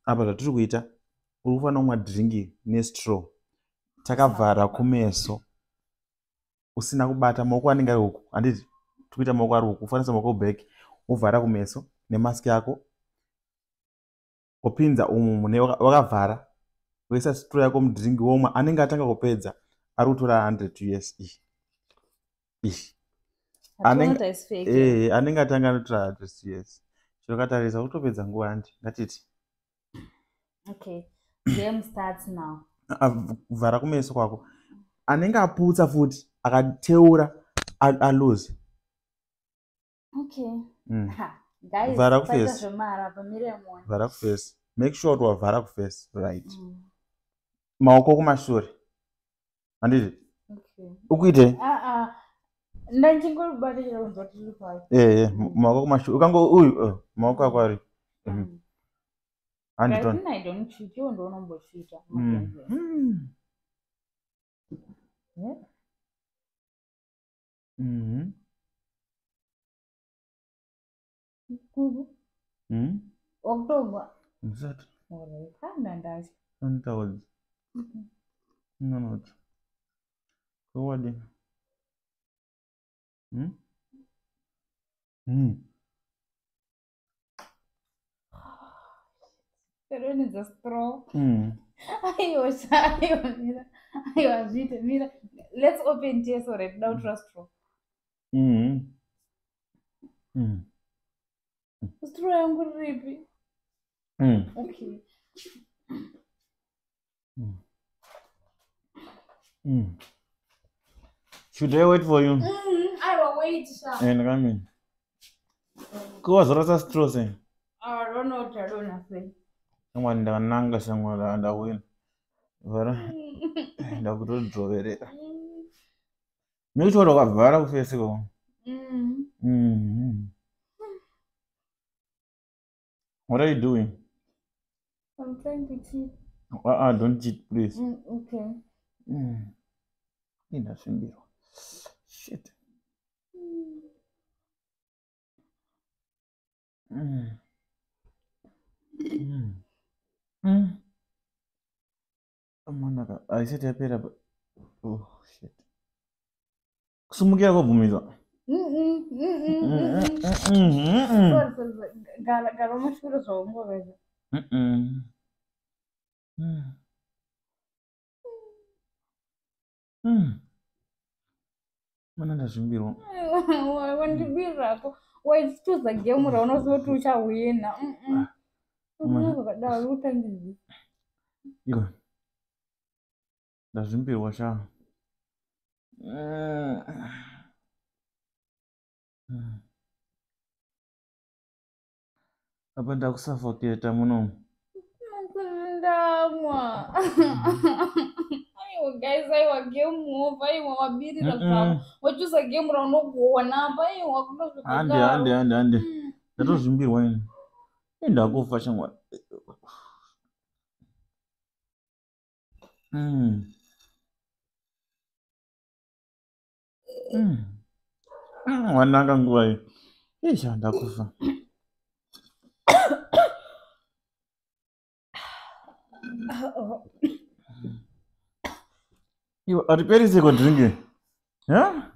Apa zvatiri kuita, uri kufanira kumwa drink nestraw takavhara kumeso, usina kubata maoko anenge ari uku, handiti? Tiri kuita maoko ari uku, ufanisa maoko back, wovhara kumeso nemask yako, wopinza umu mune wakavhara, woisa straw yako mudrink womwa. Anenge atanga kupedza ari kutora 100 US iyi iyi. Anenge atanga anotora 100 US. Chinokatarisa kutopedza nguva, handi? Ngatiti. Okay, game starts now. Vhara kumeso kwako. Anenge aputsa futi akateura alose. Okay. Guys, vhara kuface. Vhara kuface. Make sure kuti wavhara kuface, right? Maoko kumashure. Handiti? Okay. Ukuite? Ah ah. Ndachingobata chero kunzwa tiri pai. Eh, maoko kumashure. Ukango uyu, maoko ako ari. Handi ton. I don't cheat. Iwe ndo unombocheata. Kuku. October. Ndisati. Alright. Handa ndachi. Antaudzi. Nonot. Kowadi. Tadonhedza straw. Aiwa, aiwa, mira. Aiwa, zviite, mira. Let's open tese already. Toda kutora straw. Straw yangu riripi? Okay. Should I wait for you? Aiwa, wait, sha. And come in. Ko wazorasa straw sei? I don't know what I don't know sei. Shamwari, ndakananga shamwari, ndawina. Vhara. Ndakutodzoverera. Make sure wakavhara kuface ko. What are you doing? I'm trying to cheat. Don't cheat, please. Okay. Ndasvimbirwa. Shit. Amanaka, haisati yapera. Oh shit. Kusumukira kwabvumidzwa. Sorry, sorry, sorry. Gara, gara mumashure zvaungoveza. Mana ndazvimbirwa. Wandibirako. Waichituza game raunoziva kuti uchahwina. Zvakadaro uri kutangidza. Iko. Ndazvimbirwa sha. Apa ndakusafoketa muno. Ndamwa. Aiwa guys, aiwa game over, aiwa wabirira zvako. Wachuza game raunogona apa, aiwa kuda Hande, hande, hande, hande. Ndatozvimbirwa ini. Ndakufa shamwari. Wananga nguva iyi. Isha, ndakufa. Iwe, hariperi seko drink? Yeah?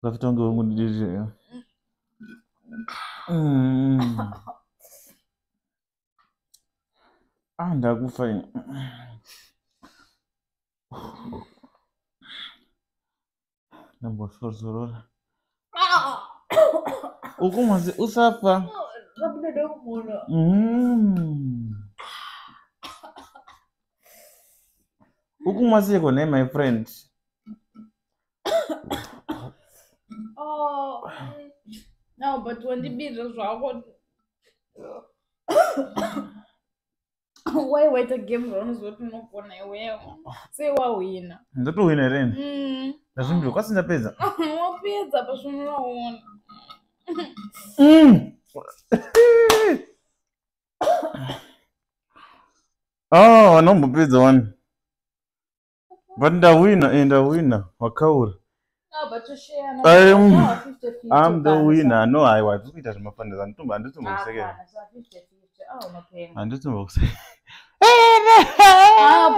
Ngatitonge wangu ndidirire. Ah, ndakufa ini. Ndambozorora. Ukumwa usafa. Rabuda domuno. Ukumwa seko ne my friend. Oh. No, but wandibirira zvako. Why waita game raunoziva kuti unogona iwewe? Sei wahwina? Ndatohwina here ini? Ndazvimbirwa kwasi ndapedza. Wapedza pasvinoraona. Oh, wanombopedza wani. But ndahwina, ndahwina. Wakaura. I'm the winner. No, aiwa, hatisi kuita zvemafanisa. Handitombokusekera. Handitombokusekera.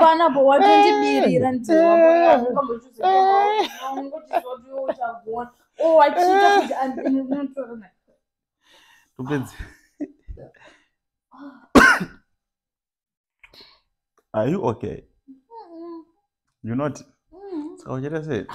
Panapo watondibirira ndiwangotizoti uchagona wachiita kuti andinotora. Topedza. Are you okay? You're not? Saka uchaita sei?